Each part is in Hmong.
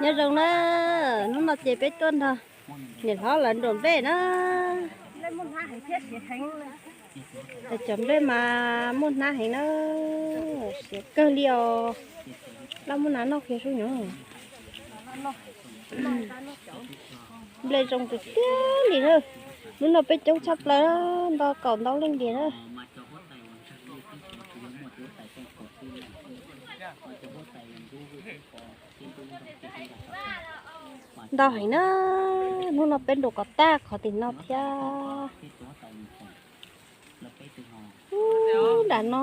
Nyob zoo na, hnub no ces peb tuaj nrog niam hlob lawv nruam nplej na. Cov nplej mas muaj hnab heev na, siav kawg li os. Laj muaj hnab noj qhiav sub nyuv. Nplej zoo tiag tiag li na. Hnub no peb coob tshaj plaws, nto kaum ntau leej tiag na. Ntau heev na, hnub no peb nruam kom tag qhov tim no thiab. Ub, nram no.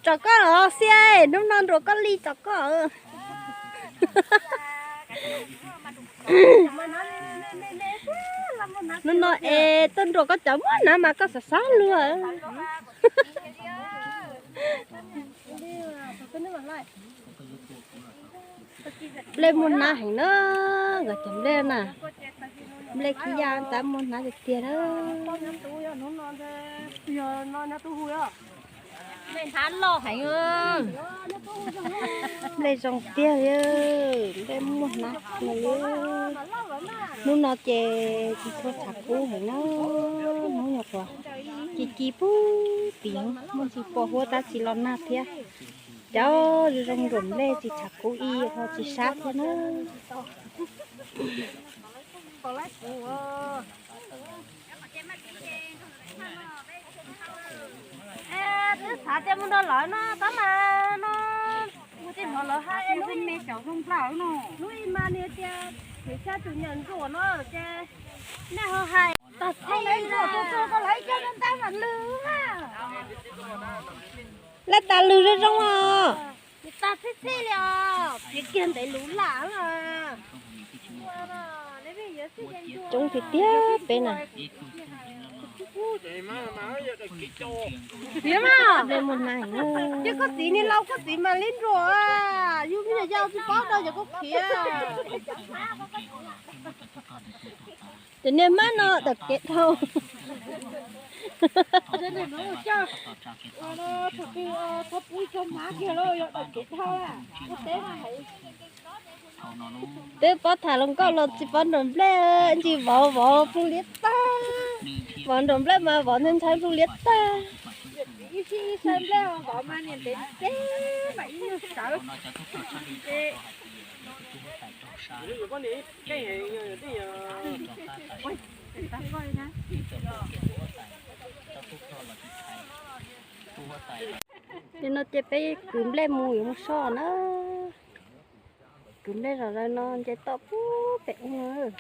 Tsom koj los Xia, hnub no nruam koj li tsom koj. Hnub no es tuaj nruam koj cov muaj hnab mas koj xav xav luag. Nplej muaj hnab heev na, nkawd cov nplej na. Nplej khib yaj tab muaj hnab tiag tiag na. Nplej zoo tiag li, nplej muaj hnab no li. Hnub no ces tsis tshua tshav kub heev na, hnub nyuam qhuav ci ci pub tim muaj ntsis pos huab tab tsis los nag thiab. Cov zoo zoo nruam nplej tsis tshav kub ib ho tsis sab thiab na. Twb xav tias mus nrog lawv no tab mas no, mus tej hnov lawv hais me xyaum zoo nplawm no. Lub ib mas nws tias nws xyab tus nyiam nruam no ces nej ho hais tag txhij tus tus koj lawv coj ntab mam lwg na. Laj tas lwg zoo zoo os. Tag txhij txhij li os, txiav kiag ntev luv lam. Coob tiag tiag peb na. Nplej muaj hnab heev. Ces koj txiv niag laus koj txiv mas li nruam, yus me nyuam yaus tsis paub rau yog koj khiav. Ces niag mab no tawm kev dhau. Twb paub tham hluas nkauj los tsis paub nruam nplej, ntsis vov vov ploog liab tag. Vov nruam nplej mas vov ntshai ntshai ploog liab tag. Ces no ces peb kwv nplej mus yuav mus soj na. Kwv nplej zom zaws no nce toj pub pem ub.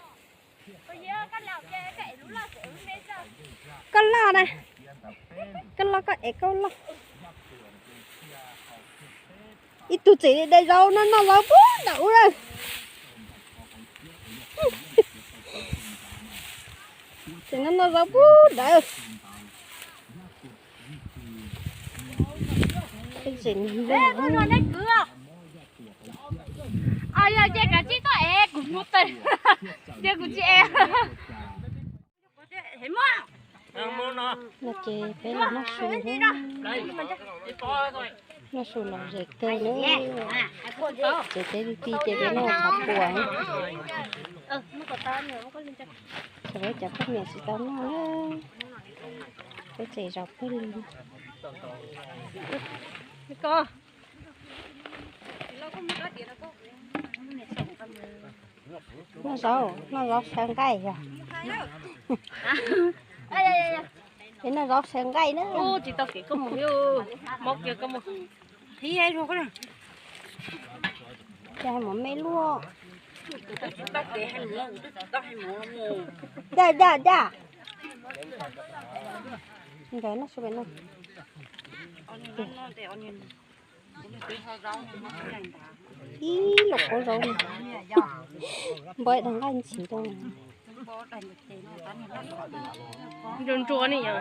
Koj loj na, koj loj koj ev koj loj. Ib tug tseem dai zaub no noj zaub pub ntawm ub lawm. Tseem no noj zaub pub ntawd. Yog ces kav tsij tuaj ev kuv mus tawm, ces kuv tsis ev. No ces peb los noj su, noj su lom zem kawg na. Tsev teb ti ti ces peb noj tshav puam. Thaum peb cov poj niam tsis tau noj na, peb tseem zaum pawg lug. Noj zaub, noj zaub sawv nqaij yog. Peb noj zaub sawv nqaij na. Tsis tau kev koj mus, mob kiag koj mus. Qhib hais rau koj na. Ces hais mus me luaj. Caj caj caj. Nkawd noj su pem no. Ib los kaub zaub no. Npau daig nqaij ntxhiv rau. Ntsuag ntsuag ni yom.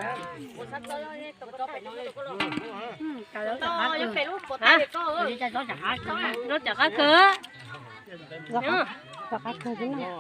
Zaub cam qab kawg. Rov qab kawg xwb na.